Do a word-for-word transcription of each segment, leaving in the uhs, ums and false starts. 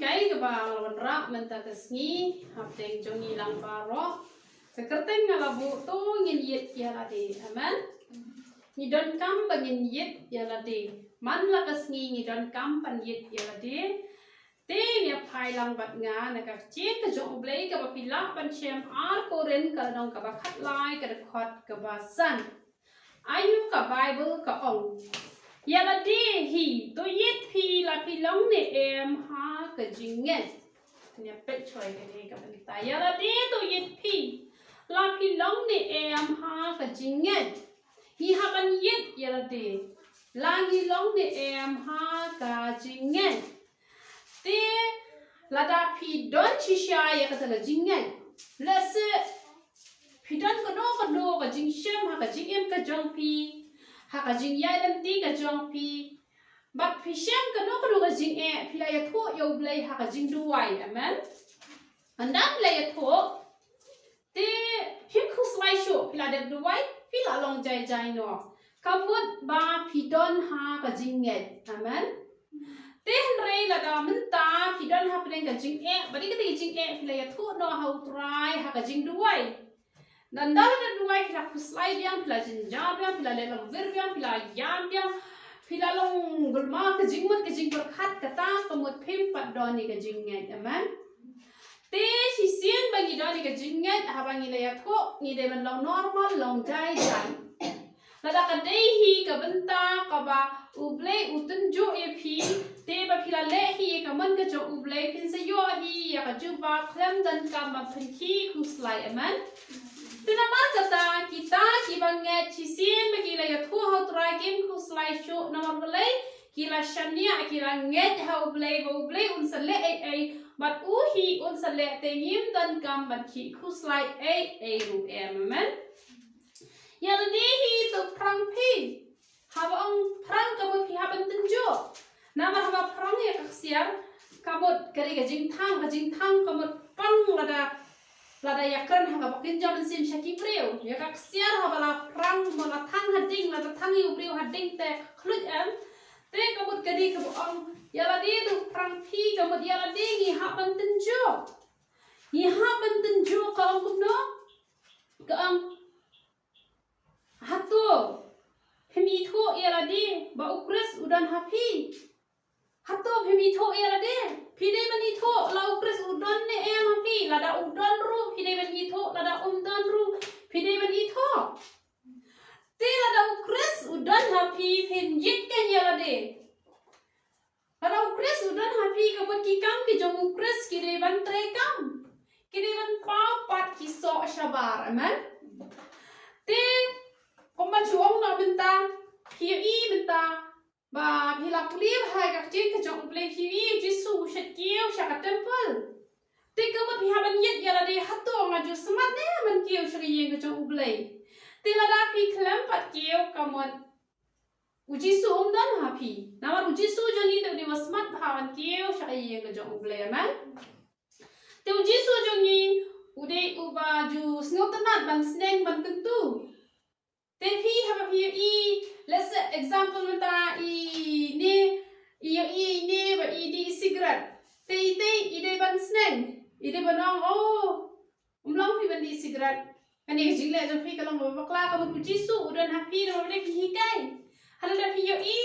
Kai kaba la wanrah mynta ka sngi hapdeng jong ngi lang baroh. Ka kyrteng nga la buh, to ngin ïeit ïa lade. Amen. Ngi donkam ba ngin ïeit ïa lade. Man la ka sngi ngi donkam ban ïeit ïa lade. Te ngi phai lang bad nga na ka ktien ka jong U Blei kaba phi lah ban shem, ar Korinth ka lynnong kaba khatlai ka dkhot kaba san. Ayu ka Bible ka ong, ïa lade hi to ïeit phi la phi long ne em ha ka jingngeit. Ngi peit choi kane ka bynta, ïa lade to ïeit phi la phi long ne em ha ka jingngeit. Ngi hap ban ïeit ïa lade la ngi long ne em ha ka jingngeit. Te lada phi don shisha ïa kata la jingngeit, lehse phi don kano kano ka jingshem ha ka jingim ka jong phi, ha ka jingïaid lynti ka jong phi, bad phi shem kano kano ka jingeh, phi la ïathuh ïa U Blei ha ka jingduwai. Amen. Ynda phi la ïathuh, te phim khuslai shuh, phi la dep duwai, phi la long jai jai noh. Ka mut ba phi don ha ka jingngeit. Amen. Te hynrei lada mynta phi don hapdeng ka jingeh, bad ïa kata ka jingeh phi la ïathuh noh ha U Trai ha ka jingduwai. Ynda la dep duwai phi la khuslai biang, phi la jynjar biang, phi la leh longwir biang, phi la ïam biang, phi la long gulmar ka jingmut ka jingpyrkhat, kata ka mut phim pat don ïa ka jingngeit. Amen. Te shisien ba ngi don ïa ka jingngeit, haba ngi la ïathuh, ngi dei ban long normal, long jai jai. Lada ka dei hi ka bynta kaba U Blei u tynjuh ïa phi, te ba phi la leh hi ïa ka mon ka jong U Blei, phin sa ïoh hi ïa ka jubab khlem donkam ban pynkhih khuslai. Amen. Te namar kata kita kiba ngeit, shisien ba ki la ïathuh ha U Trai kim khuslai shuh, namar balei? Ki la shaniah, ki la ngeit ha U Blei ba U Blei un sa leh ei ei, bad u hi un sa leh, te ngim donkam ban khih khuslai ei ei ruh. Amen. Ïa lade hi to phrang phi. Haba ong phrang ka mut phi hap ban tynjuh. Namar haba phrang ïa ka ksiar, ka mut ka dei ka jingthang, ka jingthang ka mut pang lada, lada ïakren ha kaba kynja mynsiem sha ki briew. Ïa ka ksiar haba la phrang, ba la thang ha ding, lada thang ïa u briew ha ding te khluit em. Te ka mut ka dei kaba ong ïa lade to phrang phi, ka mut ïa lade ngi hap ban tynjuh. Ngi hap ban tynjuh, ka ong kumno? Ka ong, hato phim ithuh ïa lade ba U Khrist u don ha phi? Hato phim ithuh ïa lade? Phi dei ban ithuh la U Khrist u don ne em ha phi. Lada u don ruh phi dei ban ithuh, lada um don ruh phi dei ban ithuh. Te lada U Khrist u don ha phi, phin jied kein ïa lade. Lada U Khrist u don ha phi, ka mut ki kam ki jong U Khrist ki dei ban treikam, ki dei ban paw pat ki soh shabar. Amen. Te kumba shu ong na mynta, phi ïohi mynta ba phi la pule bha ïa ka ktien ka jong U Blei, phi ïohi U Jisu u shait kiew sha ka temple. Te ka mut phi hap ban ïeit ïa lade, hato nga ju smat ne ban kiew sha ka ïing ka jong U Blei? Te lada phi khlem pat kiew, ka mut U Jisu um don ha phi. Namar U Jisu jong ngi te u dei uba smat bha ban kiew sha ka ïing ka jong U Blei. Amen. Te U Jisu jong ngi u dei uba ju sngewtynnat ban sneng ban kyntu. Te phi haba phi ïohi, let's say example mynta, i ne, i ïohi i ne ba i die sigaret. Te i te i dei ban sneng, i dei ban ong, oh, um long phi ban die sigaret. Kane ka jingleh jong phi ka long ba bakla, ka mut U Jisu u don ha phi, namar balei? Phi hikai. Hynrei lada phi ïohi,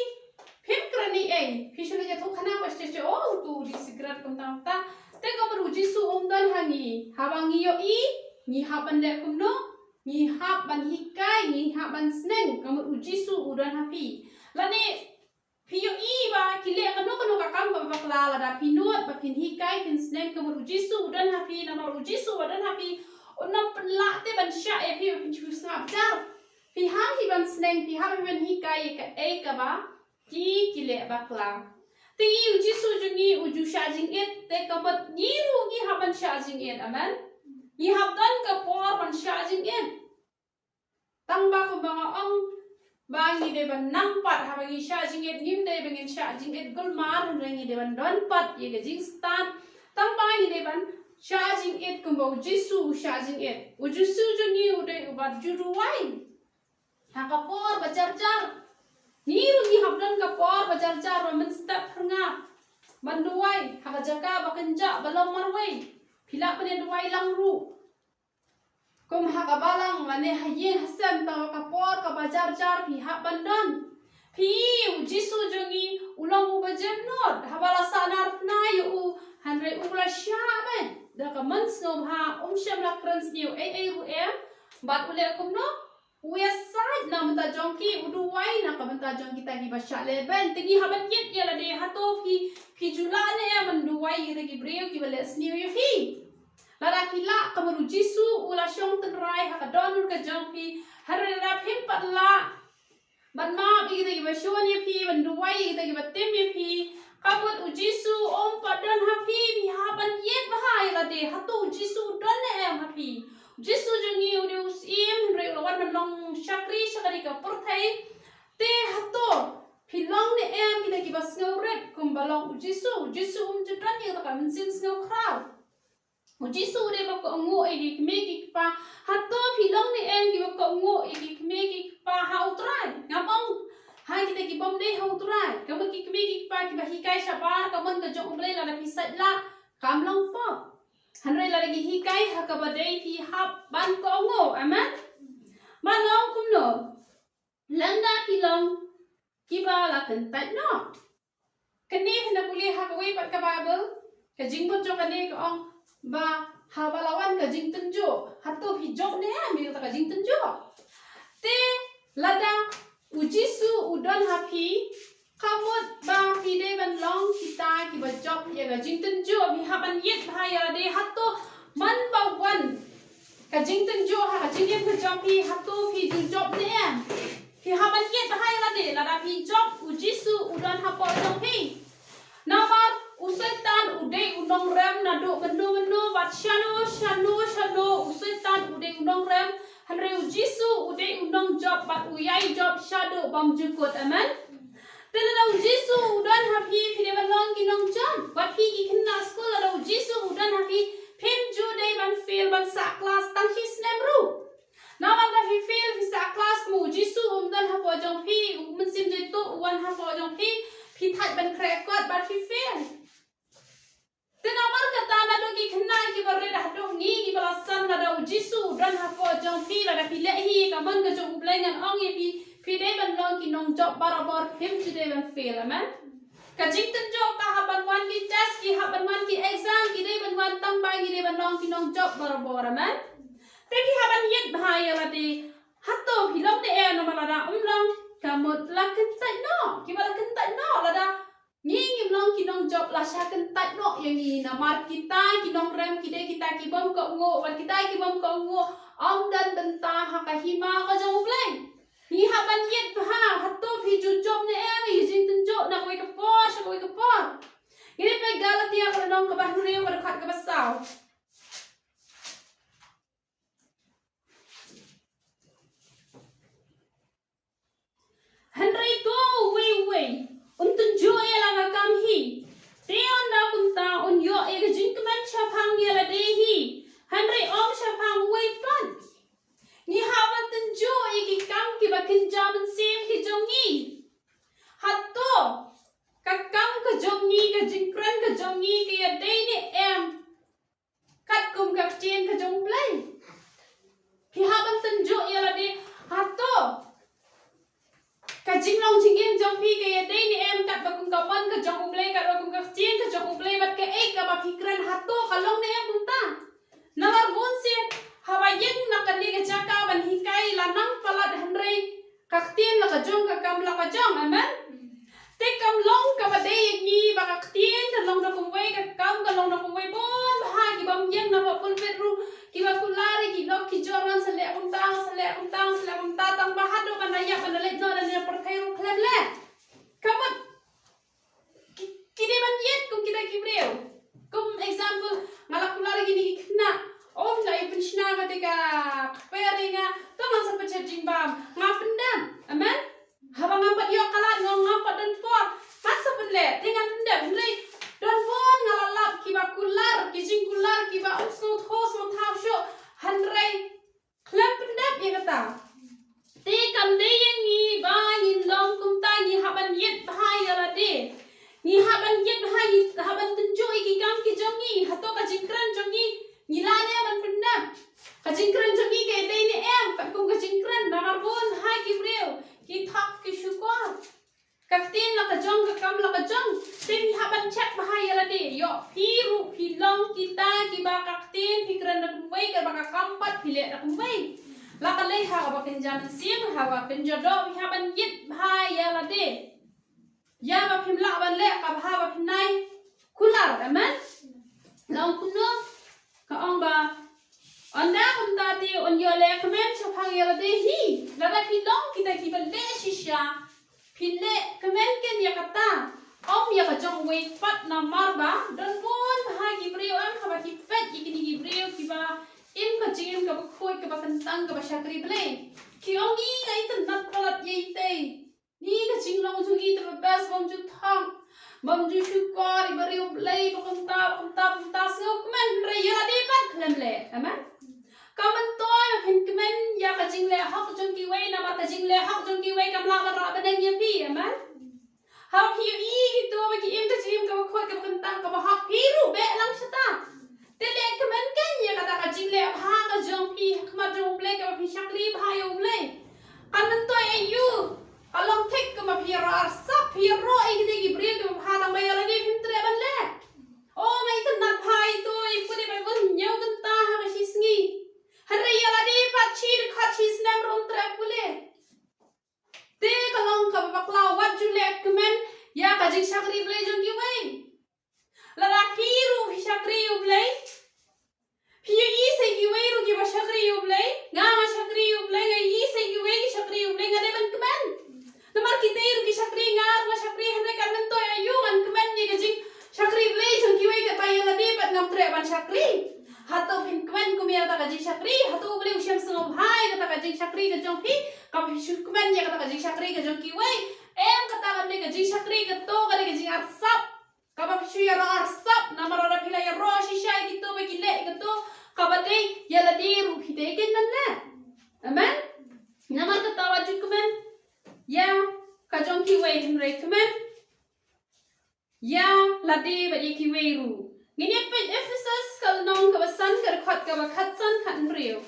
phim kren ei ei, phi shu leit ïathuh khana ba shisha, oh, uto u die sigaret kumta kumta. Te ka mut U Jisu um don ha ngi. Haba ngi ïohi, ngi hap ban leh kumno? Ngi hap ban hikai, ngi hap ban sneng, ka mut U Jisu u don ha phi. Lane phi ïohi ba ki leh kano kano ka kam kaba bakla, lada phi nud ba phin hikai, phin sneng, ka mut U Jisu u don ha phi, namar U Jisu uba don ha phi un ym pynlah te ban shah ïa phi ba phin shu sngap jar. Phi hap hi ban sneng, phi hap hi ban hikai ïa kaei kaba ki, ki leh bakla. Te ngi, U Jisu jong ngi u ju shah jingit, te ka mut ngi ruh ngi hap ban shah jingit. Amen. Ngi hap don ka por ban shah jingit. Tang ba kumba nga ong ba ngi dei ban nang pat, haba ngi shah jingit, ngim dei ba ngin shah jingit gulmar, hynrei ngi dei ban don pat ïa ka jingstad. Tang ba ngi dei ban shah jingit kumba U Jisu u shah jingit. U Jisu jong ngi u dei uba ju duwai ha ka por ba jar jar. Ngi ruh ngi hap don ka por ba jar jar, ba mynstep phyrngap. ban duwai ha ka jaka ba kynjah ba long marwei. Phi lah ban ïa duwai lang ruh. Kum ha ka balang lane ha ïing ha sem, tang ha ka por kaba jar jar phi hap ban don. Phi, u Jisu jong ngi u long uba jemnud, haba la sahnarphna ïa u, hynrei u la shah beit da ka mynsngew ba um shym la kren sniew ei ei ruh em. Bad u leh kumno? U ïasaid na ka bynta jong ki, u duwai na ka bynta jong kita kiba shah lehbeiñ. Te ngi hap ban ïit ïa lade, hato phi, phi ju lah ne em ban duwai ïa kita ki briew kiba leh sniew ïa phi? Lada phi lah, ka mut u Jisu u la shong tynrai ha ka dohnud ka jong phi. Hynrei lada phim pat lah ban map ïa kita kiba shun ïa phi, ban duwai ïa kita kiba tim ïa phi, ka mut u Jisu um pat don ha phi. Phi hap ban ïit bha ïa lade, hato u Jisu u don ne em ha phi? U Jisu jong ngi u dei u Syiem, hynrei u la wan ban long shakri sha kane ka pyrthei. Te hato phi long ne em kita kiba sngewrit kumba long u Jisu? U Jisu um ju don ïa kata ka mynsiem sngewkhraw. U Jisu u dei ba kohnguh ïa ki kmie ki kpa. Hato phi long ne em kiba kohnguh ïa ki kmie ki kpa ha U Trai? Ngam ong ha kita kibym dei ha U Trai. Ka mut ki kmie ki kpa kiba hikai shabar ka mon ka jong U Blei, lada phi sait lah, kam long pop. Hynrei lada ki hikai ha kaba dei, phi hap ban kohnguh. Amen. Ba long kumno? Lada phi long kiba la kyntait noh. Kane phin da pule ha kawei pat ka Baibl, ka jingmut jong kane ka ong ba haba la wan ka jingtynjuh, hato phi jop ne em ïa kata ka jingtynjuh? Te lada u Jisu u don ha phi, ka mut ba phi dei ban long kita kiba jop ïa ka jingtynjuh. Phi hap ban ïit bha ïa lade, hato man ba wan ka jingtynjuh ha ka jingim ka jong phi, hato phi ju jop ne em? Phi hap ban ïit bha ïa lade, lada phi jop, u Jisu u don hapoh jong phi. Namar u Soitan u dei u nongrem naduh mynno mynno, bad shano shano shano u Soitan u dei u nongrem. Hynrei u Jisu u dei u nongjop bad u ïai jop shaduh bymjukut. Amen. Te lada u Jisu u don ha phi, phi dei ban long ki nongjop. Bad phi ki khynnah skul, lada u Jisu u don ha phi, phim ju dei ban fail ban sah klas tang shi snem ruh. Namar lada phi fail, phi sah klas, kumba u Jisu um don hapoh jong phi, u Mynsiem Jaitu u wan hapoh jong phi, phi thait ban khreh kot bad phi fail. Te namar kata, naduh ki khynnah kiba rit haduh ngi kiba la san, lada u Jisu u don hapoh jong phi, lada phi leh hi ka mon ka jong U Blei, ngan ong ïa phi, phi dei ban long ki nongjop barabor, phim ju dei ban fail. Amen. Ka jingtynjuh ka hap ban wan, ki test ki hap ban wan, ki exam ki dei ban wan, tang ba ngi dei ban long ki nongjop barabor. Amen. Te phi hap ban ïit bha ïa lade, hato phi long ne em, namar lada um long, ka mut la kyntait noh. Kiba la kyntait noh, lada ngi ngim long ki nongjop, la shah kyntait noh ïa ngi, namar kita ki nongrem ki dei kita kibym kohnguh, bad kita kibym kohnguh ym don bynta ha ka hima ka jong U Blei. Ngi hap ban ïit bha, hato phi ju jop ne em ïa ki jingtynjuh na kawei ka por sha kawei ka por. Ngi dei peit Galatia ka lynnong kaba hynriew, ka dkhot kaba saw. Hynrei to uwei uwei un tynjuh ïa la ka kam hi. Te ynda kumta un ïoh ïa ka jingkmen shaphang ïa lade hi, hynrei ym shaphang uwei pat. Ngi hap ban tynjuh ïa ki kam kiba kynja mynsiem ki jong ngi. Hato ka kam ka jong ngi, ka jingkren ka jong ngi ka ïadei ne em katkum ka ktien ka jong U Blei? Phi hap ban tynjuh ïa lade, hato ka jinglong jingim jong phi ka ïadei ne em katba kum ka mon ka jong U Blei, katba kum ka ktien ka jong U Blei, bad kaei kaba phi kren, hato ka long ne em kumta? Namar bunsien haba ïeng na kane ka jaka ban hikai, la nang palat, hynrei ka ktien la ka jong, ka kam la ka jong. Amen. Te kam long kaba dei ïa ngi ba ka ktien ka long na kumwei, ka kam ka long na kumwei. Bun bha kibym ïeng na pulpit ruh, kiba kular ïa ki lok ki jor, ngan sa leh kumta, sa leh kumta, sa leh kumta, tang ba haduh ban da ïap ban da leit noh na ne pyrthei ruh khlem leh. Ka mut ki, ki dei ban ïit kum kita ki briew. Kum example, nga la kular ïa kine ki khynnah, ym, nga ïa pynshna kata ka kper ïa nga, to ngan sa pynjot jingbam, nga pyndep. Amen. Haba ngam pat ïoh kalat, nga, ngam pat don por, ngan sa pynleh, te ngan pyndep. Hynrei don bun, nga la lap kiba kular, ki jingkular kiba ym sngewthuh sngewthaw shuh, hynrei khlem pyndep ïa kata. Te kam dei ïa ngi ba ngin long kumta, ngi hap ban ïit bha ïa lade. Ngi hap ban ïit bha haba ngi tynjuh ïa ki kam ki jong ngi, hato ka jingkren jong ngi ngi lah ne ban pynneh? Ka jingkren jong ngi ka dei ne em katkum ka jingkren? Namar bun bha ki briew ki thok ki shukor. Ka ktien la ka jong, ka kam la ka jong. Te phi hap ban check bha ïa lade. Ïoh phi ruh phi long kita kiba ka ktien phi kren da kumwei, kaba ka kam pat phi leh da kumwei. La ka lei ha kaba kynja mynsiem, ha kaba kynja doh, phi hap ban ïit bha ïa lade. Ïa ba phim lah ban leh kaba ha ba phin nai kular, amen. Long kumno? Ka ong ba, ynda kumta te un ïoh leh kmen shaphang ïa lade hi. Lada ki long kita kiba leh shisha, phi leh kmen ken ïa kata. Ym ïa ka jong uwei pat, namar ba don bun bha ki briew, em, haba ki peit ïa kine ki briew kiba im ka jingim kaba khuid, kaba kyntang, kaba shakri Blei, ki ong, ngi ngi itynnad palat ïa itei. Ngi ka jinglong jong ngi te ba best, bym ju thok, bym ju shukor ïa ba riewblei, ba kumta, ba kumta, ba kumta. Sngewkmen, hynrei ïa lade pat khlem leh. Amen. Ka myntoi ba phin kmen ïa ka jingleh hok jong kiwei, namar ka jingleh hok jong kiwei kam lah ban rah bneng ïa phi. Amen. Haba phi ïohi kito ba ki im ka jingim kaba khuid, kaba kyntang, kaba hok, phi ruh beh lang shata. Te leh kmen ken ïa kata ka jingleh bha ka jong phi ha khmat jong U Blei, kaba phi shakri bha ïa U Blei. Ka myntoi aïu? Ka long thik kumba phi ïaroh arsap, phi ïaroh ïa kine ki briew kiba bha, tang ba ïa lade phim treh ban leh. O, nga itynnad bha ito, ïa pule ba bun ñiew kynta ha ka shi sngi. Hynrei ïa lade pat shi dkhot shi snem ruh ym treh pule. Te ka long kaba bakla, wat ju leh kmen ïa ka jingshakri Blei jong kiwei. Lada phi ruh phi shakri U Blei, phi ïohi sa ïa kiwei ruh kiba shakri U Blei. Nga nga shakri U Blei, nga ïohi sa ïa kiwei ki shakri U Blei, nga dei ban kmen. Namar kitei ruh ki shakri, nga ruh nga shakri, hynrei ka myntoi aïu ngan kmen ïa ka jingshakri Blei jong kiwei, katba ïa lade pat ngam treh ban shakri. Hato phin kmen kum ïa kata ka jingshakri? Hato U Blei u shem sngewbha ïa kata ka jingshakri ka jong phi, kaba phi shu kmen ïa kata ka jingshakri ka jong kiwei? Em, kata ka dei ka jingshakri, kato ka dei ka jingarsap. Kaba phi shu ïaroh arsap, namar lada phi la ïaroh shisha ïa kito ba ki leh ïa kato kaba dei, ïa lade ruh phi dei kein ban leh. Amen. Namar kata wat ju kmen ïa ka jong kiwei, hynrei kmen ïa lade bad ïa kiwei ruh. Ngin ïa peit Ephesos ka lynnong kaba san, ka dkhot kaba khatsan khathynriew.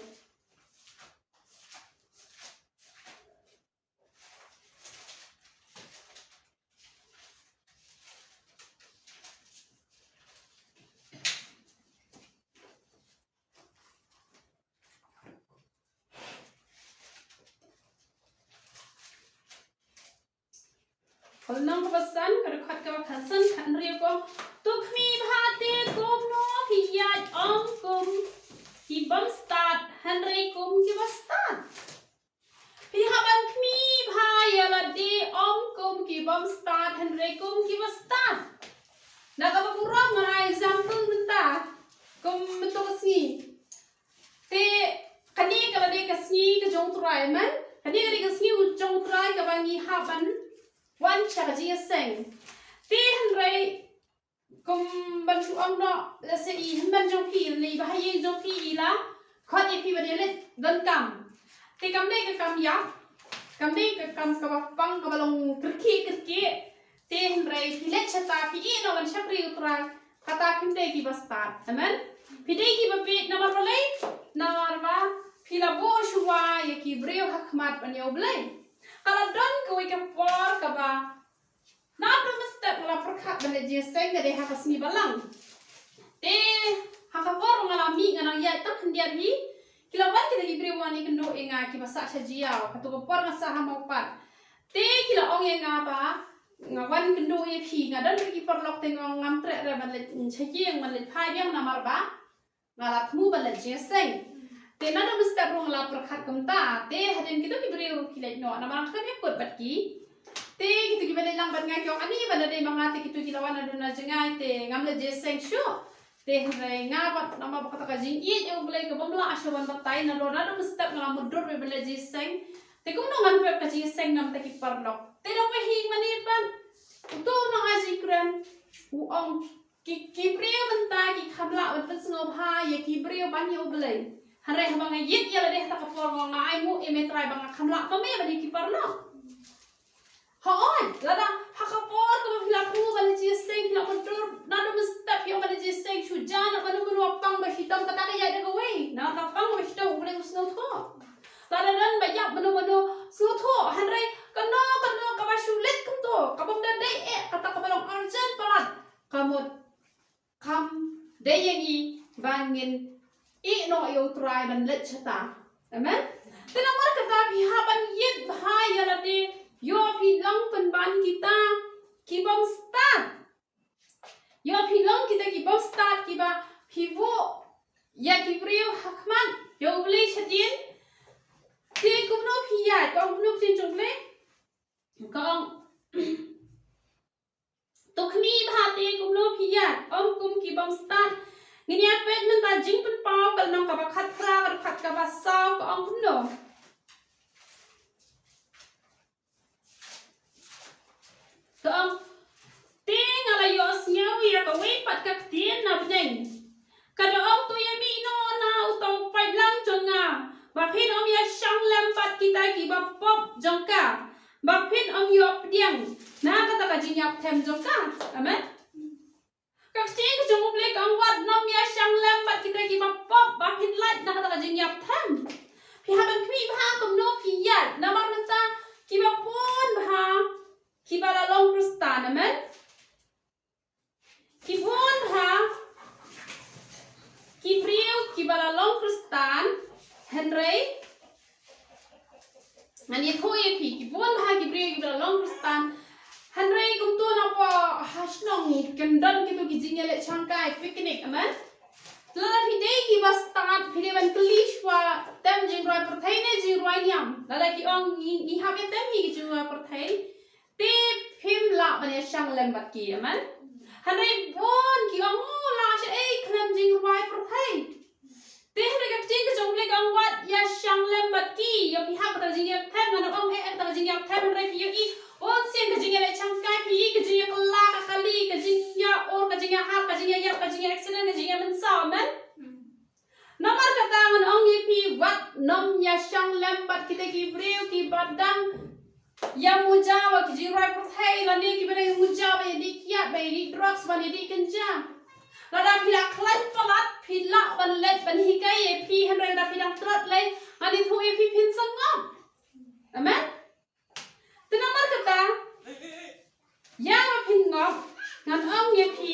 Ka lynnong kaba san, ka dkhot kaba khatsan khathynriew, ko, to khmih bha te kumno phi ïaid, ym kum ki bym stad, hynrei kum kiba stad. Phi hap ban khmih bha ïa lade, ym kum ki bym stad, hynrei kum kiba stad. Na kaba burom nga ai example mynta, kum mynta ka sngi. Te kane ka la dei ka sngi ka jong U Trai, amen. Kane ka dei ka sngi jong U Trai kaba ngi hap ban wan sha ka jingïaseng. Te hynrei kum ban shu ong noh, lehse i hynmen jong phi, lane i bahaïing jong phi i la khot ïa phi ban ïaleit donkam. Te kam dei ka kam ïap, kam dei ka kam kaba pang, kaba long kyrkieh kyrkieh. Te hynrei phi leit shata, phi ïeh noh ban shakri U Trai, kata phim dei kiba stad. Amen. Phi dei kiba bieit, namar balei? Namar ba phi la buh shuwa ïa ki briew ha khmat ban ïa U Blei. Ka la don kawei ka por kaba naduh mynstep nga la pyrkhat ban leit jingïaseng, ka dei ha ka sngi Balang. Te ha ka por nga la mih, nga nang ïaid tang khyndiat hi, ki la wan kita ki briew wan ïakynduh ïa nga, kiba sah sha Jaiaw. Kato ka por nga sah ha Mawpat. Te ki la ong ïa nga ba nga wan kynduh ïa phi, nga don ki paralok, te nga ong ngam treh re ban leit sha ïing, ban leit phai biang, namar ba nga la thmu ban leit jingïaseng. Te naduh mynstep ruh nga la pyrkhat kumta. Te hadien kito ki briew ruh ki leit noh, namar nga khlem ïakut bad ki. Te kito kiba leit lang bad nga ki ong, ani ban da dei ma nga, te kito ki la wan naduh na jngai, te ngam leit jingïaseng shuh. Te hynrei nga pat, namar ba kata ka jingïeit ïa U Blei ka bym lah shuh ban batai, nalor naduh mynstep nga la mutdur ban leit jingïaseng. Te kumno ngan pep ka jingïaseng na bynta ki paralok? Te da phi hi mane pat, uto u nongai jingkren u ong, ki, ki briew mynta ki kham lah ban pynsngewbha ïa ki briew ban ïa U Blei. Hynrei haba nga ïeit ïa lade ha kata ka por, nga ong, nga ainguh ïa me Trai ba nga kham lah ma me ban ïa ki paralok. Hooid, lada ha ka por kaba Phi la phu ban leit sha ïing, phi la mutdur naduh mynstep, phi ong ban leit sha ïing, shu jan na mano mano ba pang ba shitom, kata ka ïaid da kawei. Na ka pang ba shitom U Blei u sngewthuh. Lada don ba ïap mano mano, sngewthuh, hynrei kano kano kaba shu leit kumto, kaba ym da dei eh, kata kaba long urgent palat, ka mut kam dei ïa ngi ba ngin ïeh noh ïa U Trai ban leit shata. Amen. Te namar kata phi hap ban ïeit bha ïa lade, ïoh phi long pynban kita ki bym stad. Ïoh phi long kita ki bym stad kiba phi buh ïa ki briew ha khmat ïa U Blei shadien. Te kumno phi ïa, ka ong kumno phi jong U Blei? Ka ong To khmih bha te kumno phi ïa, ym kum ki bym stad. Ngin ïa peit mynta Jingpynpaw ka lynnong kaba khatphra, ka dkhot kaba saw, ka ong kumno. Ka ong, te nga la ïohsngew ïa kawei pat ka ktien na bneng. Ka da ong, to ïa mih noh na uto u paidlang jong nga, ba phin ym ïa shang lem bad kita kiba pop jong ka, ba phin ym ïoh pdiang na kata ka jingïap them jong ka. Amen. Ka ktien ka jong U Blei ka ong, wat nym ïa shang lem bad kita kiba pop, ba phin lait na kata ka jingïap them. Phi hap ban khmih bha kumno phi ïa, namar mynta kiba bun bha kiba la long Khristan. Amen. Ki bun bha ki briew kiba la long Khristan, hynrei ngan ïathuh ïa phi, ki bun bha ki briew kiba la long Khristan, hynrei kumto na pdeng ha shnong kin don kito ki jingïaleh shangkai, picnic, amen. Lada phi dei kiba stad, phi dei ban kylli shuwa, tem jingrwai pyrthei ne jingrwai niam? Lada ki ong ngi, ngi hap ïa tem hi ki jingrwai pyrthei, te phim lah ban ïa shang lem bad ki, amen. Hynrei bun ki ong, u lah sha ei khlem jingrwai pyrthei. Te hynrei ka ktien ka jong U Blei ka ong, wat ïa shang lem bad ki. Ïa phi hap kata ka jingïap them, ngan ong eh kata ka jingïap them, hynrei phi ïohi un sien ka jingïaleh shangkai, phi ïohi ka jingïakylla ka kali, ka jingïa ur, ka jingïahap, ka jingïaïap, ka jingïa accident, ka jingïamynsaw, amen. Namar kata ngan ong ïa phi, wat nym ïa shang lem bad kita ki briew kiba dang ïa muja bad ki jingrwai pyrthei, lane kiba dang ïa muja ban ïa dih kiad, ban ïa dih drugs, ban ïa dih kynja. Lada phi la khlaiñ palat, phi lah ban leit ban hikai ïa phi, hynrei lada phi dang tlot lei, ngan ïathuh ïa phi, phin sngewbha. Amen. Te namar kata, ïa ba phin ngop, ngan ong ïa phi,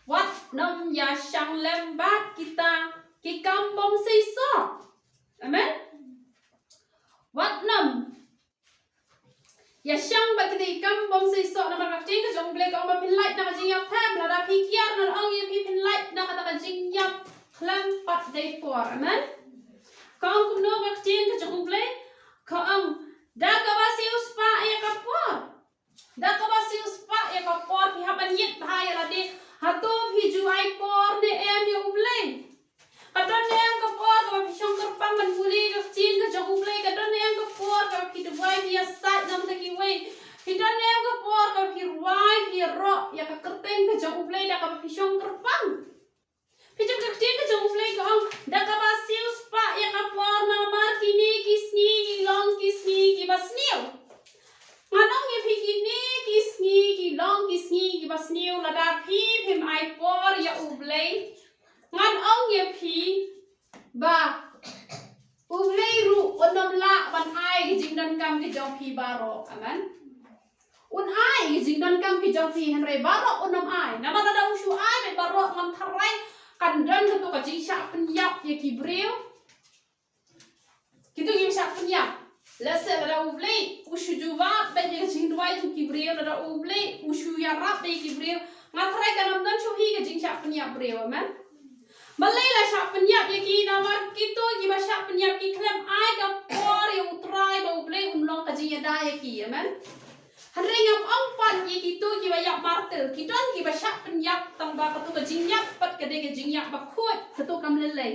wat nym ïa shang lem bad kita ki kam bym seisoh. Amen. Wat nym ïa shang bad kita ki kam bym seisoh, namar ka ktien ka jong U Blei ka ong ba phin lait na ka jingïap them, lada phi kiar ngan ong ïa phi phin lait na kata ka jingïap khlem pat dei por. Amen. Ka ong kumno ka ktien ka jong U Blei, ka ong, da kaba siew spah ïa ka por. Da kaba siew spah ïa ka por, phi hap ban ïeit bha ïa lade. Hato phi ju ai por ne em ïa U Blei? Ka don ne em ka por kaba phi shong kyrpang ban pule ka ktien ka jong U Blei? Ka don ne em ka por kaba phi duwai, phi ïasaid na bynta kiwei? Ka don ne em ka por kaba phi rwai, phi ïaroh ïa ka kyrteng ka jong U Blei da kaba phi shong kyrpang? Phi tip ka ktien ka jong U Blei ka ong, da kaba siew spah ïa ka por, namar kine ki sngi ki long ki sngi kiba sniew. Ngan ong ïa phi, kine ki sngi ki long ki sngi kiba sniew, lada phi phim ai por ïa U Blei, ngan ong ïa phi ba U Blei ruh un ym lah ban ai ki jingdonkam ki jong phi baroh. Amen. Un ai ki jingdonkam ki jong phi, hynrei baroh un ym ai. Namar lada u shu ai beit baroh, ngam tharai kan don kato ka jingshah pynïap ïa ki briew. Kito ki shah pynïap. Lehse lada U Blei u shu jubab beit ïa ka jingduwai jong ki briew, lada U Blei u shu ïarap beit ïa ki briew, nga tharai kan ym don shuh hi ka jingshah pynïap briew, amen. Balei la shah pynïap ïa ki? Namar kito kiba shah pynïap ki khlem ai ka por ïa U Trai ba U Blei un long ka jingïada ïa ki, amen. Hynrei ngam ong pat ïa kito kiba ïap martyr, ki don kiba shah pynïap tang ba kato ka jingïap pat ka dei ka jingïap bakhuid, kato kam lei lei.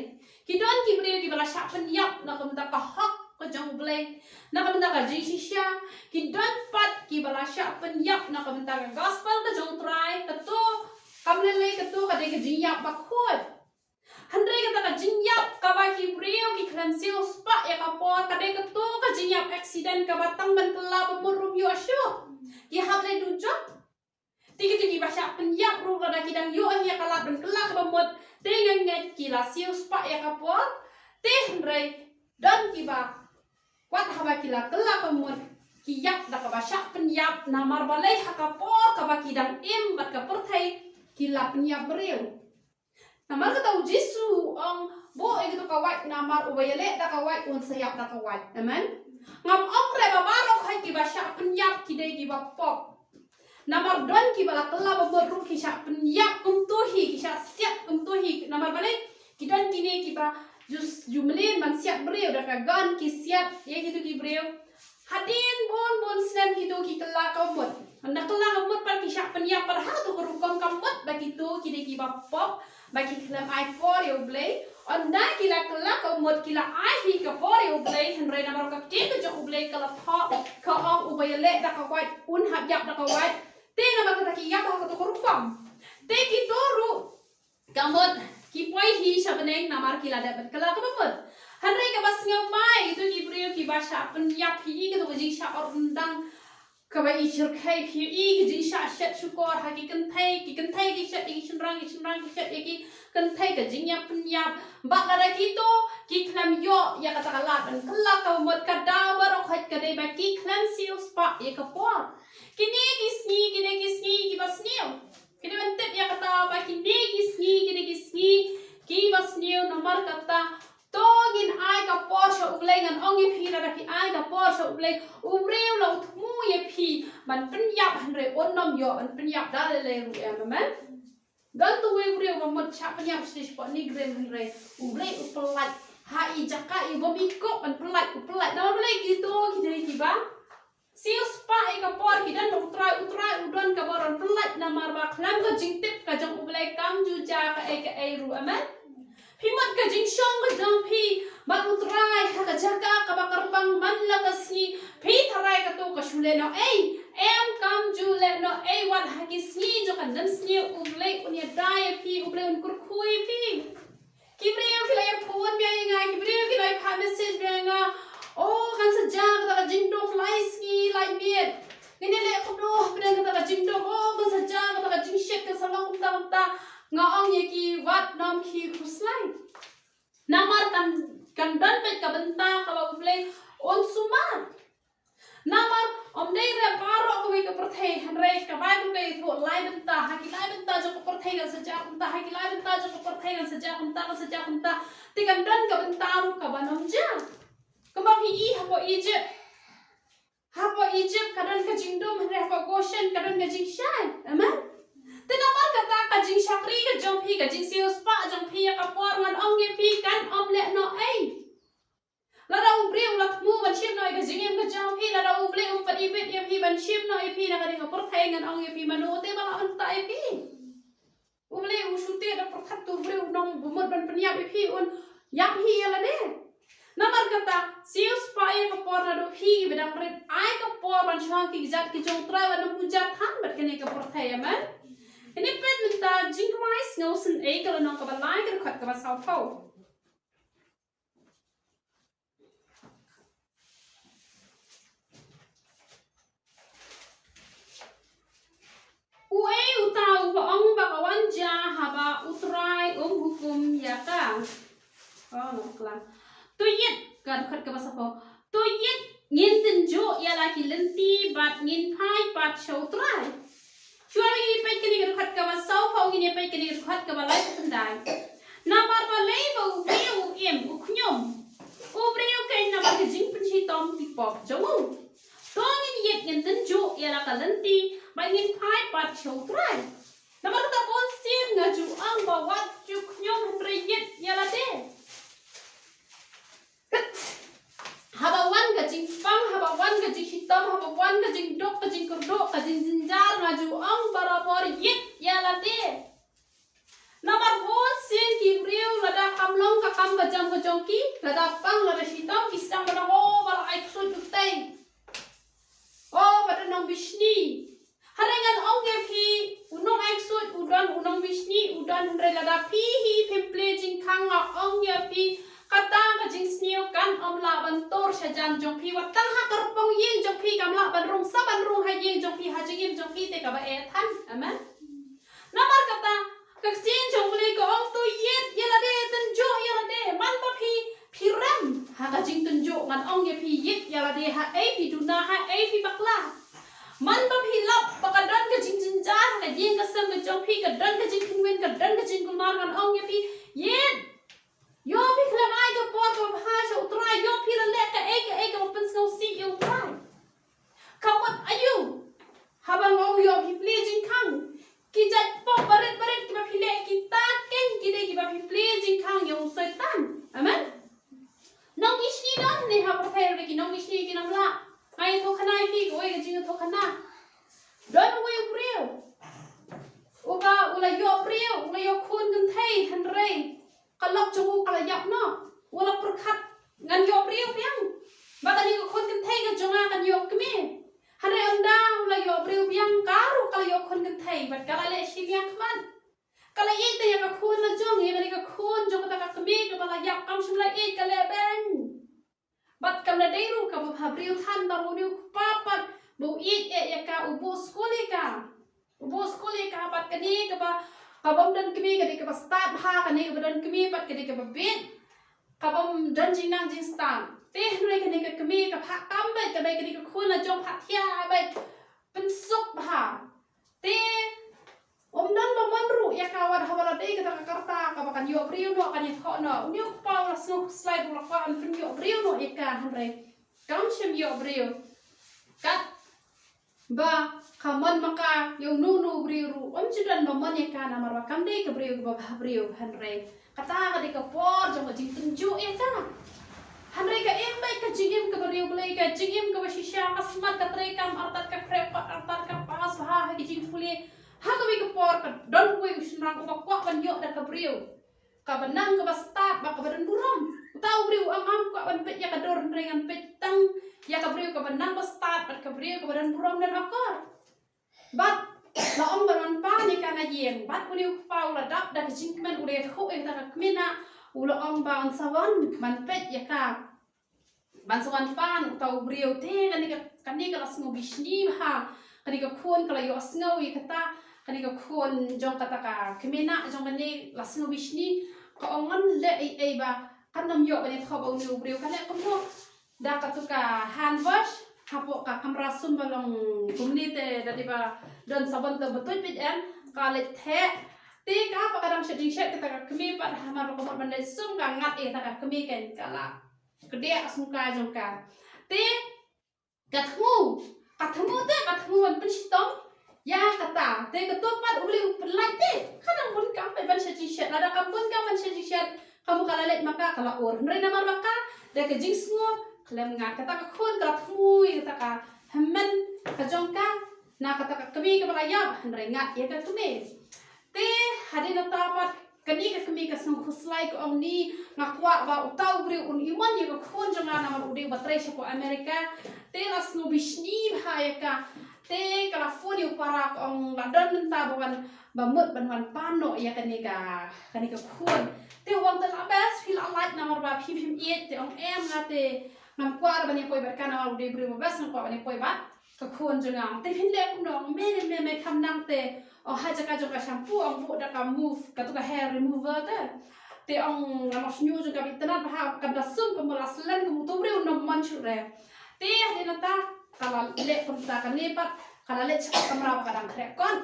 Ki don ki briew kiba la shah pynïap na ka bynta ka hok ka jong U Blei, na ka bynta ka jingshisha. Ki don pat kiba la shah pynïap na ka bynta ka gospel ka jong U Trai, kato kam lei lei, kato ka dei ka jingïap bakhuid. Hynrei kata ka jingïap kaba ki briew ki khlem siew spah ïa ka por, ka dei kato ka jingïap accident kaba tang ban kylla ba mut ruh ym ïoh shuh. Ki hap leit dujok. Te kito kiba shah pynïap ruh lada ki dang ïoh ïa ka lad ban kylla kaba mut, te nga ngeit ki la siew spah ïa ka por. Te hynrei don kiba wat haba ki la kylla kaba mut, ki ïap da kaba shah pynïap, namar balei ha ka por kaba ki dang im bad ka pyrthei ki la pynïap briew. Namar kata u Jisu u ong, buh ïa kito ka wait namar uba ïaleh da ka wait un sa ïap da ka wait. Amen. Ngam ong re ba baroh hi kiba shah pynïap ki dei kiba pop. Namar don kiba la kylla ba mut ruh ki shah pynïap kumto hi, ki shah siat kumto hi. Namar balei? Ki don kine kiba ju, ju mlien ban siat briew, da ka gun ki siat ïa kito ki briew. Hadien bun bun snem kito ki kylla kaba mut. Hynda kylla kaba mut pat ki shah pynïap, pat ha kato ka rukom ka mut ba kito ki dei kiba pop, ba ki khlem ai por ïa U Blei. Hynda ki la kylla kaba mut ki la ai hi ka por ïa U Blei, hynrei namar ka ktien ka jong U Blei ka la thoh, ka ong uba ïaleh da ka wait un hap ïap da ka wait. Te namar kata ki ïap ha kato ka rukom. Te kito ruh ka mut ki poi hi sha bneng namar ki la dep ban kylla kaba mut. Hynrei kaba sngewbha ïa kito ki briew kiba shah pynïap, phi i kito ka jingshah or ryndang kaba i shyrkhei, phi i ka jingshah shet shukor ha ki kynthei, ki kynthei ki shet ïa ki shynrang, ki shynrang ki shet ïa ki kynthei, ka jingïap pynïap. Bad lada kito ki khlem ïoh ïa kata ka lad ban kylla kaba mut, ka daw baroh hi ka dei ba ki khlem siew spah ïa ka por. Kine ki sngi, kine ki sngi kiba sniew. Kine ban tip ïa kata ba kine ki sngi, kine ki sngi kiba sniew, namar kata to ngin ai ka por sha U Blei. Ngan ong ïa phi, lada phi ai ka por sha U Blei, U Blei u la u thmu ïa phi ban pynïap, hynrei un ym ïoh ban pynïap da lei lei ruh, em, amen. Don uwei u briew ba mut shah pynïap shisha, pynïap nigren, hynrei U Blei u pyllait. Ha i jaka i bym i kup ban pyllait, u pyllait. Namar balei? Kito ki dei kiba siew spah ïa ka por, ki don U Trai, U Trai u don kaba ron pyllait, namar ba khlem ka jingtip ka jong U Blei kam ju jia kaei kaei ruh, amen. Phi mut ka jingshong ka jong phi bad U Trai ha ka jaka kaba kyrpang man la ka sngi, phi tharai kato ka shu leh noh ei? Em, kam ju leh noh ei. Wat ha ki sngi jong ka dang sniew U Blei un ïada ïa phi, U Blei un kyrkhu ïa phi. Ki briew ki la ïa phone biang ïa nga, ki briew ki la ïa phah message biang ïa nga. Oh, kan sa jia kata ka jingdum lai sngi lai miet. Ngin ïa leh kumno hapdeng kata ka jingdum? Oh, kan sa jia kata ka jingshet, kan sa long kumta kumta. Nga ong ïa ki, wat nym khih khuslai. Namar kan, kan don beit ka bynta kaba U Blei un sumar. Namar ym dei re baroh kawei ka pyrthei, hynrei ka Baibl ka ïathuh lai bynta, ha ki lai bynta jong ka pyrthei kan sa jia kumta, ha ki lai bynta jong ka pyrthei kan sa jia kumta, kan sa jia kumta. Te kan don ka bynta ruh kaba nym jia. Kumba phi i hapoh Egypt. Hapoh Egypt ka don ka jingdum, hynrei hapoh Goshen ka don ka jingshai. Amen. Te namar kata ka jingshakri ka jong phi, ka jingsiew spah jong phi ïa ka por, ngan ong ïa phi, kan ym leh noh ei. Lada U Blei u la thmu ban shim noh ïa ka jingim ka jong phi, lada U Blei um pat ibit ïa phi ban shim noh ïa phi na kane ka pyrthei, ngan ong ïa phi, mano te ba lah ban ktah ïa phi? U Blei u shu tied da pyrthat, to U Blei u nongbymut ban pynïap ïa phi, un ïap hi ïa lade. Namar kata, siew spah ïa ka por naduh phi ba dang rit, ai ka por ban shong ha ki kjat ki jong U Trai, wat nym huja than bad kane ka pyrthei, amen. Kane peit mynta Jingkmen Sngewsynei ka lynnong kaba lai, ka dkhot kaba sawphew. Uei uta uba ong ba ka wan jia haba U Trai um hukum ïa ka? Oh, no, kla. To ïit, ka dkhot kaba sawphew. To ïit, ngin tynjuh ïa la ki lynti bad ngin phai pat sha U Trai. Shuwa ba ngin ïa peit kane ka dkhot kaba sawphew, ngin ïa peit kane ka dkhot kaba laiphew khyndai. Namar balei ba u briew u im, u khñium? U briew keiñ namar ka jingpynshitom ki pop jong u. To ngin ïit, ngin tynjuh ïa la ka lynti bad ngin phai pat sha U Trai. Namar kata bunsien nga ju ong ba wat ju khñium hynrei ïit ïa lade. Haba wan ka jingpang, haba wan ka jingshitom, haba wan ka jingduk, ka jingkyrduh, ka jingjynjar, nga ju ong barabor ïit ïa lade. Namar bunsien ki briew lada kam long ka kam ka jam ka jong ki, lada pang lada shitom ki sdang ban ong, oh, ba la ai ksuid utei. Oh, ba don nongbishni. Hynrei ngan ong ïa phi, u nongaiksuid u don, u nongbishni u don, hynrei lada phi hi phim plie jingkhang, nga ong ïa phi, Kata ka jingsniew kan ym lah ban tur sha jan jong phi, wat tang ha ka rpong ïing jong phi kam lah ban rung, sa ban rung ha ïing jong phi, ha jingim jong phi te kaba eh than. Amen. Namar kata ka ktien jong U Blei ka ong to ïit ïa lade, tynjuh ïa lade. Man ba phi, phi rem ha ka jingtynjuh, ngan ong ïa phi ïit ïa lade ha ei phi duna, ha ei phi bakla. Man ba phi lap ba ka don ka jingjynjar ha ka ïing ka sem ka jong phi, ka don ka jingkynwin, ka don ka jingkulmar, ngan ong ïa phi ïit. Ïoh phi khlem ai ka por kaba bha sha U Trai, ïoh phi la leh kaei kaei kaba pynsngewsih ïa U Trai. Ka mut aïu? Haba nga ong ïoh phi plie jingkhang, ki jait pop barit barit kiba phi leh kita keiñ ki dei kiba phi plie jingkhang ïa u Soitan. Amen. Nongmihsngi don ne ha pyrthei ruh ki nongmihsngi kim lah. Nga ïathuh khana ïa phi kawei ka jingïathuh khana. Don uwei u briew uba u la ïoh briew, u la ïoh khun kynthei, hynrei ka lok jong u ka la ïap noh. U la pyrkhat, ngan ïoh briew biang, ba kane ka khun kynthei ka jong nga kan ïoh kmie. Hynrei ynda u la ïoh briew biang, ka ruh ka la ïoh khun kynthei bad ka la leh shiliang khmat. Ka la ïeit te ïa ka khun la jong, ïa kane ka khun jong kata ka kmie kaba la ïap kam shym la ïeit, ka leh beiñ. Bad kam la dei ruh kaba bha briew than, ba une u kpa pat ba u ïeit eh ïa ka, u buh skul ïa ka. U buh skul ïa ka, bad kane kaba, kaba ym don kmie ka dei kaba stad bha, kane kaba don kmie pat ka dei kaba bieit, kaba ym don jingnang jingstad. Te hynrei kane ka kmie ka phah kam beit, ka dei kane ka khun la jong phah thiah beit, pynsuk bha. Te ym don ba mon ruh ïa ka wat haba la dei kata ka karta kaba kan ïoh briew noh, kan ïathoh noh. Une u kpa u la sngewkhuslai, u la kwah ban pynïoh briew noh ïa ka, hynrei kam shym ïoh briew. Katba ka mon ma ka ïa uno uno u briew ruh, ym ju don ba mon ïa ka, namar ba kam dei ka briew kaba bha briew, hynrei kata ka dei ka por jong ka jingtynjuh ïa ka. Hynrei ka im beit ka jingim kaba riewblei, ka jingim kaba shisha, ka smat, ka treikam artat, ka khreh pat artat, ka pass bha ha ki jingpule. Ha kawei ka por ka don uwei u shynrang uba kwah ban ïoh da ka briew kaba nang kaba stad bad kaba don burom. Uta u briew u ong, ngam kwah ban peit ïa ka dur, hynrei ngan peit tang ïa ka briew kaba nang ba stad bad ka briew kaba don burom, don akor. Bad la ong ban wan pan ïa ka na ïing. Bad une u kpa u la dap da ka jingkmen, u la ïathuh ïa kata ka kmie, u la ong ba un sa wan ban peit ïa ka, ban sa wan pan uta u briew. Te kane ka, kane ka la sngew bishni bha. Kane ka khun ka la ïohsngew ïa kata, kane ka khun jong kata ka kmie jong kane la sngew bishni. Ka ong, ngan leh ei ei ba kan ym ïoh ban ïathoh ba une u briew, ka leh kumno? Da katu ka hand wash hapoh ka kamra sum ba long kumne, te da dei ba don sabon te ba tuid beit em, ka leit theh. Te kaba ka dang shet jingshet, kata ka kmie pat, hamar ba ka mut ban leit sum, ka ngat ïa kata ka kmie, kan ka la kdiah sum ka jong ka. Te ka thmu, ka thmu te ka thmu ban pynshitom ïa kata. Te kato pat U Blei u pynlait te ka dang bun kam pat ban shet jingshet. Lada kam bun kam ban shet jingshet, ka mut ka la leit ma ka, ka la ur. Hynrei namar ba ka da ka jingsngew khlem ngat, kata ka khun ka la thmu ïa kata ka hynmen ka jong ka na kata ka kmie kaba ka ïap, hynrei ngat ïa ka kmie. Te hadien nangta pat kane ka kmie ka sngewkhuslai, ka ong, ni nga kwah ba uta u briew un ïoh mon ïa ka khun jong nga, namar u dei uba trei shapoh America. Te la sngew bishni bha ïa ka. Te ka la phone ïa u para, ka ong la don nangta ba wan, ba mut ban wan pan noh ïa kane ka, kane ka khun. Te u ong, te la best, phi la lait namar ba phi phim ïeit. Te ong, em, nga te ngam kwah ban ïa poi bad ka, namar u dei u briew ba best, ngam kwah ban ïa poi bad ka khun jong nga. Te phin leh kumno? Me, me, me kham nang te. Ong ha jaka jong ka shampoo, ong buh da ka Move, katu ka hair remover te. Te ong namar u shñiuh jong ka ba itynnad bha, kam da sum, ka mut la slen, ka mut u briew u nym mon shuh re. Te hadien nangta ka la leh kumta, kane pat ka la leit sha ka kamra ba ka dang khreh kot.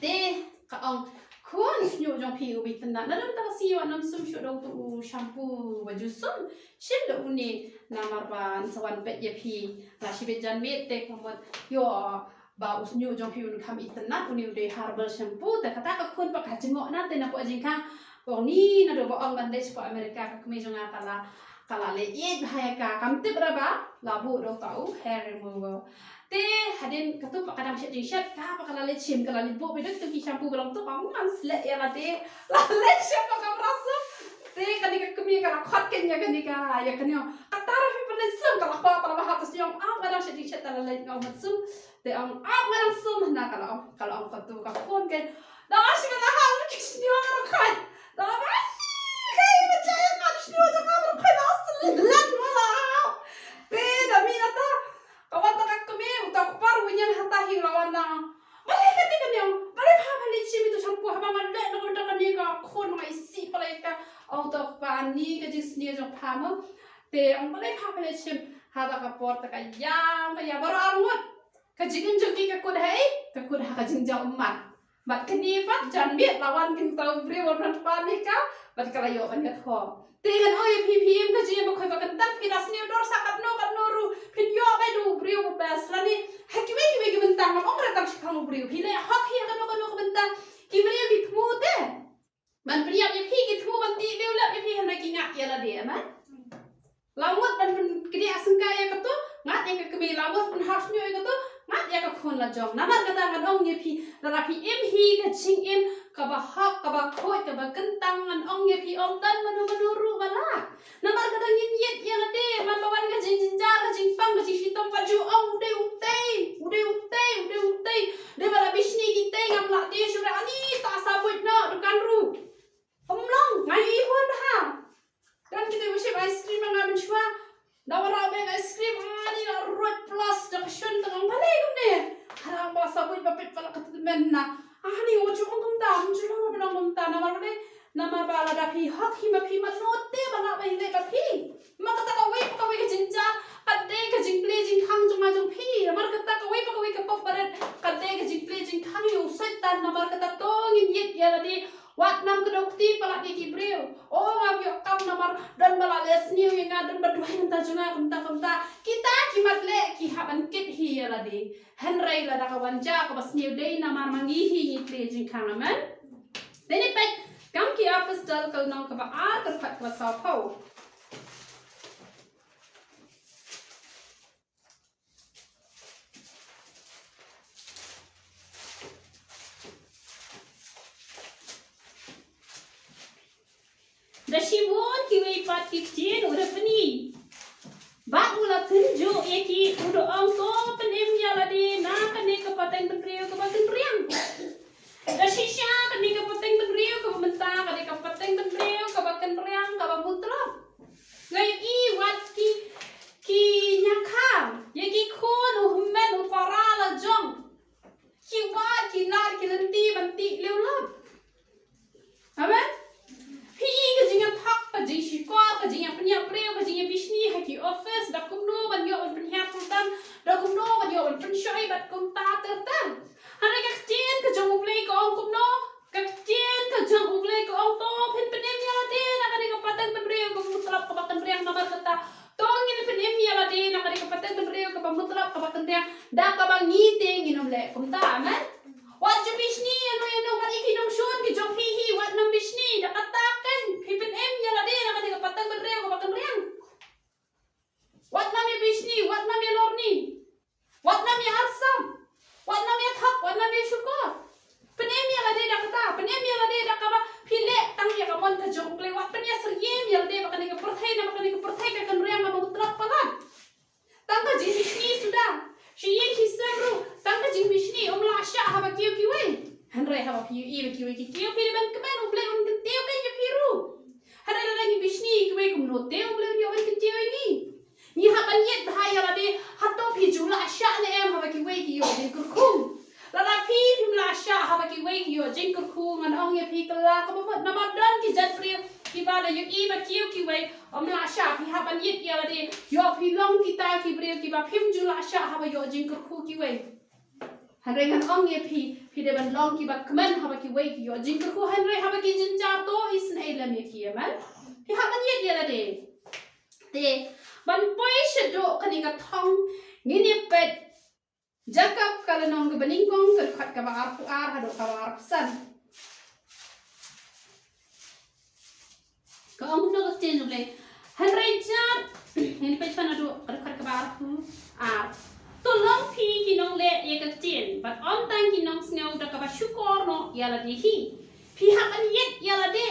Te ka ong, khun, u shñiuh jong phi u ba itynnad, na dang ta ka sngi wat nym sum shuh da utu u shampoo ba ju sum. Shim da une, namar ba ngan sa wan peit ïa phi. La shibit janmiet te ka mut ïoh ba u shñiuh jong phi un kham itynnad, une u dei herbal shampoo. Te kata ka khun pat ka jngoh na te napoh jingkhang. Ka ong, ni naduh ba ong ban leit shapoh America ka kmie jong nga, ka la, ka la leh ïeit bha ïa ka, kam tip re ba la buh da uta u hair remover. Te hadien katu pat ka dang shet jingshet, ka pat ka la leit shim, ka la leit buh beit da katu ki shampoo ba long tu, ka ong ngan sleh ïa lade. La leit shim ha ka kamra sum. Te kane ka kmie ka la khot keiñ ïa kane ka, ïa kane. Kata ruh phi pynleit sum, ka la kwah, ka la bha, ka sngew, ap, ka dang shet jingshet, ka la leit, nga ym sum. Te ong, ap, nga dang sum, hynda ka la ong, ka la ong katu ka khun keiñ. Da shi ka la ha ki shñiuh ka la khot. Da ba, kai, ka jai ka shñiuh jong ka. Ni ka jingsniew jong pha mo. Te ong balei pha pynleit shim ha la ka por te ka ïam ka ïam baroh arngut. Ka jingim jong ki ka kut ha i, ka kut ha ka jingjaw ummat. Bad kane pat jan miet la wan kin tau briew wan pan ni ka, bad ka la ïoh ban ka thom. Te ngan ong ïa phi phi im ka jingim ba khoi ba kyntang phi la sniew dor sa katno katno ruh, phin ïoh bai da u briew ba best lane. Ha kiwei kiwei ki bynta ngam ong re tang shiphang u briew. Phi leh hok hi ha kano kano ka bynta. Ki briew ki thmu te. Ban pynïap ïa phi ki thmu ban tih lem lem ïa phi hynrei ki ngat ïa lade, amen. La mut ban pynkynriah syngkai ïa kato, ngat ïa ka kmie, la mut pynhap shñiuh ïa kato, ngat ïa ka khun la jong. Namar kata ngan ong ïa phi, lada phi im hi ka jingim kaba hok, kaba khuid, kaba kyntang, ngan ong ïa phi ym don mano mano ruh ba lah. Namar kata ngin ïit ïa lade, man ba wan ka jingjynjar, ka jingpang, ka jingshitom, ka ju ong u dei utei, u dei utei, u dei utei. Dei ba la bishni kitei ngam lah te shuh re ani ta sa buit noh dukan ruh. Ym long, nga ïohi hun ha. Don kita ba shim ice cream nga mynshuwa. Da wanrah beng ice cream ani la ruh plus da ka shun tang balei kumne. Harang ba sa buit ba pit ba la ka tymmen na. Ani u ju ong kumta, u ju long ba long kumta namar ne. Namar ba lada phi hok hi ma phi ma note ba nga ba hi le ba phi. Ma kata kawei pa kawei ka jingjia, ka dei ka jingplie jingkhang jong nga jong phi. Namar kata kawei pa kawei ka pop baret, ka dei ka jingplie jingkhang ïa u Soitan. Namar kata to ngin ïit ïa lade, wat nam kdew kti palat ïa ki briew. O ngam ïoh kam namar don ba la leh sniew ïa nga, don ba duwai mynta jong nga kumta kumta. Kita ki mat leh ki hap ban kit hi ïa lade. Hynrei lada ka wan jia kaba sniew dei namar ma ngi hi ngi plie jingkhang, amen. Te ngin peit kam ki Apostol ka lynnong kaba ar ka dkhot kaba sawphew. Da shibun kiwei pat ki ktien u da pyni. Bad u la tynjuh ïa ki u da ong to pynim ïa lade na kane ka pateng bynriew kaba kynriang. Da shisha kane ka pateng bynriew kaba mynta kane ka pateng bynriew kaba kynriang kaba mutlop. Nga ïohi wat ki ki ñiangkhar ïa ki khun u hynmen u para la jong. Ki wad ki nar ki lynti ban tih lem lem. Amen. Phi i ka jingïathok, ka jingshukor, ka jingïapynïap briew, ka jingïabishni ha ki office, da kumno ban ïoh ban pynhiar sultan, da kumno ban ïoh ban pynshoi bad kumta ter ter. Hynrei ka ktien ka jong U Blei ka ong kumno? Ka ktien ka jong U Blei ka ong to phin pynim ïa lade na kane ka pateng bynriew kaba mutlop kaba kynriang namar kata. To ngin pynim ïa lade na kane ka pateng bynriew kaba mutlop kaba kynriang da kaba ngi te ngin ym leh kumta, amen. Wat ju bishni ïano ïano, wat ïa ki nongshun ki jong phi hi, wat nam bishni, da kata kan phi pynim ïa lade na kane ka pateng bynriew kaba kynriang. Wat nam ïa bishni, wat nam ïa lorni. Wat nam ïa arsap. Wat nam ïa thok, wat nam ïa shukor. Pynim ïa lade da kata, pynim ïa lade da kaba phi leh tang ïa ka mon ka jong U Blei, wat pynïasyriem ïa lade ba kane ka pyrthei, namar kane ka pyrthei ka kynriang kaba mutlop palat. Tang ka jingbishni suda. Shi ïing shi sem ruh, tang ka jingbishni ym lah shah haba kiew kiwei. Hynrei haba phi ïohi ba kiwei ki kiew phi dei ban kmen, U Blei un kyntiew ïa phi ruh. Hynrei lada ngi bishni ïa kiwei kumno te U Blei un ïoh ban kyntiew ïa ngi. Ngi hap ban ïit bha ïa lade, hato phi ju lah shah ne em haba kiwei ki ïoh jingkyrkhu. Lada phi phim lah shah haba kiwei ki ïoh jingkyrkhu, ngan ong ïa phi kylla kaba mut namar don ki jait briew kiba da ïohi ba kiew kiwei ym lah shah, phi hap ban ïit ïa lade. Ïoh phi long kita ki briew kiba phim ju lah shah haba ïoh jingkyrkhu kiwei. Hynrei ngan ong ïa phi, phi dei ban long kiba kmen haba kiwei ki ïoh jingkyrkhu, hynrei haba ki jynjar to isynei lem ïa ki, amen. Phi hap ban ïit ïa lade. Te ban poi shaduh kane ka thong ngin ïa peit Jakob ka lynnong kaba nyngkong ka dkhot kaba arphew ar haduh kaba arphew san. Ka ong kumno ka ktien U Blei. Hynrei jat, ngin peit pan haduh ka dkhot kaba arphew ar. To long phi ki nongleh ïa ka ktien bad ym tang ki nongsngew da kaba shukor noh ïa lade hi. Phi hap ban ïit ïa lade.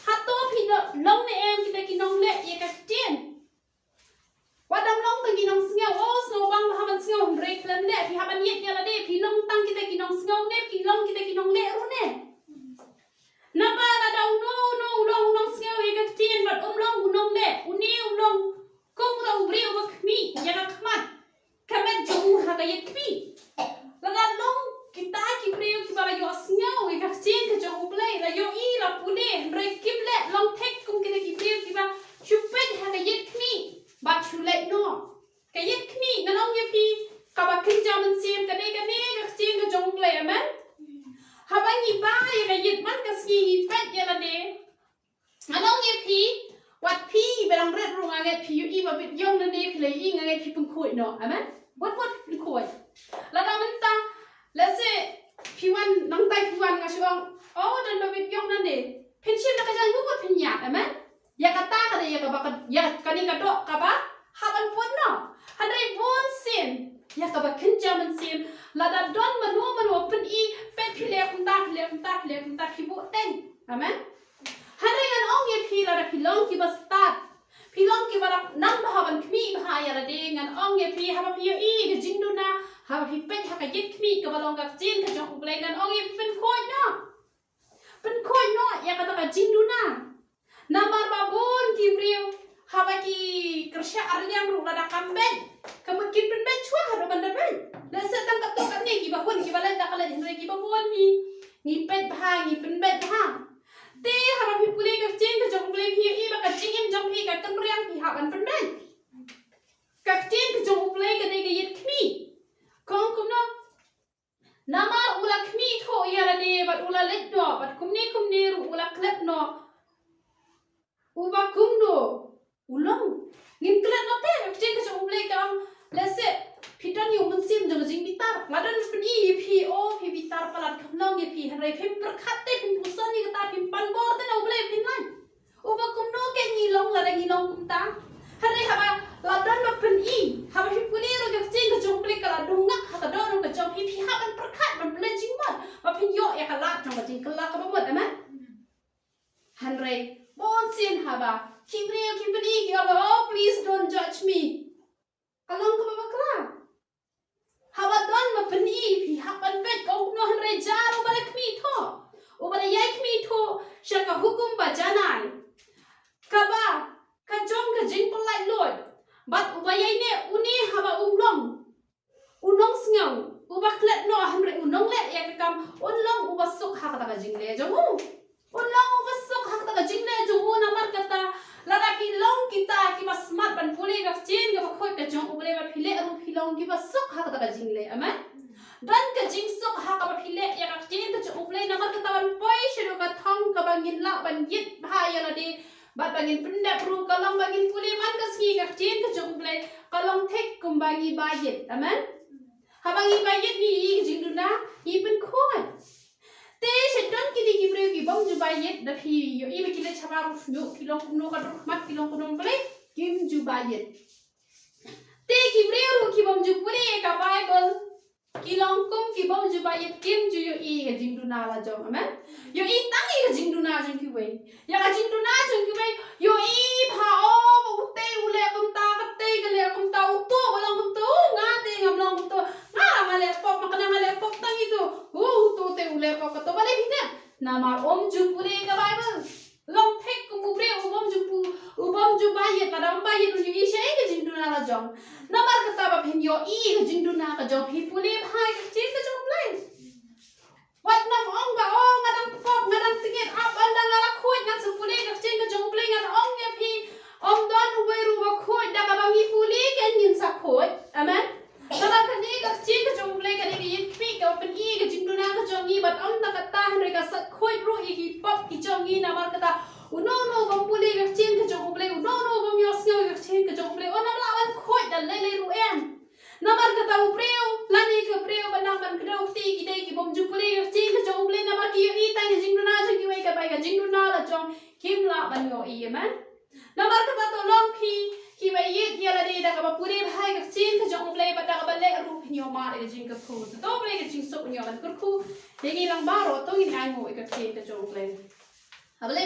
Hato phi long ne em kita ki nongleh ïa ka ktien? Wat dang long tang ki nongsngew, o sngew bang ba hap ban sngew hynrei khlem leh, phi hap ban ïit ïa lade, phi long tang kita ki nongsngew ne phi long kita ki nongleh ruh ne? Naba lada uno uno u long u nongsngew ïa ka ktien bad um long u nongleh, une u long kum uta u briew uba khmih ïa ka khmat ka met jong u ha ka ïit khmih. Lada long kita ki briew kiba la ïohsngew ïa ka ktien ka jong U Blei, la ïohi, la pule, Ïong nangne phi la ïohi nga ngeit phi pynkhuid noh. Amen. Wat wat phi pynkhuid. Lada mynta, let's say, phi wan nangtai phi wan nga shu ong, oh, don ba bit ïong nangne. Phin shim na ka jong u wat phin ïaid. Amen. Ïa kata ka dei ïa kaba ka, ïa kane ka doh kaba hap ban pun noh. Hynrei bun sien ïa kaba kynja mynsiem, lada don mano mano pyni, peit phi leh kumta, phi leh kumta, phi leh kumta, phi buh teng. Amen. Hynrei ngan ong ïa phi, lada phi long kiba stad, phi long kiba dap nang bha ban khmih bha ïa lade, ngan ong ïa phi, haba phi ïohi ka jingduna, haba phi peit ha ka jingkhmih kaba long ka ktien ka jong U Blei, ngan ong ïa phi, pynkhuid noh. Pynkhuid noh ïa kata ka jingduna. Namar ba bun ki briew haba ki kyrsha arliang ruh, lada kam beit, ka mut kin pynbeit shuwa haduh ban da beit. Lehse tang katto katne kiba hun kiba leit da ka leit, hynrei kiba bun ngi, ngi peit bha, ngi pynbeit bha. Te haba phi pule ka ktien ka jong U Blei, phi ïohi ba ka jingim jong phi ka kynriang, phi hap ban pynbeit. Ka ktien ka jong U Blei ka dei ka ïit khmih. Ka ong kumno? Namar u la khmih thoh ïa lade bad u la leit noh, bad kumne kumne ruh u la klet noh. Uba kumno u long? Ngin klet noh te, ka ktien ka jong U Blei ka ong, lehse phi don ïa u mynsiem jong ka jingbitar. La don pyni ïa phi, oh, phi bitar palat, kam long ïa phi, hynrei phim pyrkhat te, phim puson ïa kata, phim pan bor te na U Blei, phin lait. Uba kumno ke ngi long lada ngi long kumta? Hynrei haba la don ba pyni, haba phi pule ruh ka ktien ka jong U Blei, ka la dung ngak ha ka dohnud ka jong phi, phi hap ban pyrkhat, ban pynleit jingmut, ba phin ïoh ïa ka lad jong ka jingkylla kaba mut. Amen. Hynrei bun sien haba ki briew ki pyni, ki ong, oh, please don't judge me. Ka long kaba bakla. Haba don ba pyni, phi hap ban peit, ka ong kumno? Hynrei jar uba la khmih thoh, uba la ïai khmih thoh sha ka hukum ba janai, kaba ka jong ka jingpyllait luid, bad uba ïai neh une haba um long u nongsngew, uba klet noh hynrei u nongleh ïa ka kam, un long uba suk ha kata ka jingleh jong u. Un long uba suk ha kata ka jingleh jong u. Namar kata, lada phi long kita kiba smat ban pule ka ktien kaba khuid ka jong U Blei, ba phi leh ruh phi long kiba suk ha kata ka jingleh. Amen. Don ka jingsuk ha kaba phi leh ïa ka ktien ka jong U Blei. Namar kata, ban poi shaduh ka thong kaba ngin lah ban ïit bha ïa lade bad ba ngin pyndep ruh, ka long ba ngin pule man ka sngi ka ktien ka jong U Blei, ka long thik kumba ngi ba ïit. Amen. Haba ngi ba ïit, ngi ïohi ka jingduna, ngi pynkhuid. Te sha don kine ki briew ki bym ju ba ïit, da phi ïohi ba ki leit shabar ruh, ki long kumno ka dur khmat, ki long kumno, U Blei, kim ju ba ïit. Te ki briew ruh ki bym ju pule ïa ka Baibl, ki long kum ki bym ju ba ïit, kim ju ïohi ka jingduna la jong. Amen. Ïohi tang ïa ka jingduna jong kiwei. Ïa ka jingduna jong kiwei, ïohi bha, oh, ute u leh kumta, kate ka leh kumta, uto ba long kumto, nga te ngam long kumto, nga nga leh pop, ma kane nga leh pop tang ito, oh, uto te u leh pop, kato. Balei phi tip? Namar um ju pule ka Baibl. Long thik kum u briew u bym ju pu, u bym ju ba ïit, lada um ba ïit un ïohi shaei ka jingduna la jong. Namar kata, ba phin ïohi ka jingduna ka jong phi, pule bha ka ktien ka jong U Blei. Wat nym ong ba, oh, nga dang pop, nga dang tngit, ap, ynda nga la khuid ngan sa pule ka ktien ka jong U Blei. Ngan ong ïa phi, ym don uwei ruh uba khuid, da kaba ngi pule kein ngin sa khuid. Amen. Namar kane ka ktien ka jong U Blei ka dei ka ïit khmih kaba pyni ka jingduna ka jong ngi, bad ym tang kata hynrei ka sa khuid ruh ïa ki pop ki jong ngi. Namar kata, uno uno bym pule ka ktien ka jong U Blei, uno uno bym ïohsngew ka ktien ka jong U Blei, un ym lah ban khuid da lei lei ruh em. Namar kata, u briew lane ka briew ba nang ban kdew kti, ki dei ki bym ju pule ka ktien ka jong U Blei, namar ki ïohi tang ka jingduna jong kiwei, ka bai ka jingduna la jong kim lah ban ïohi. Amen. Namar kata, to long phi kiba ïit ïa lade da kaba pule bha ïa ka ktien ka jong U Blei, bad da kaba leh ruh phin ïoh mad ïa ka jingkyrkhu. To U Blei ka jingsuk un ïoh ban kyrkhu ïa ngi lang baroh. To ngin ainguh ïa ka ktien ka jong U Blei. Haba leh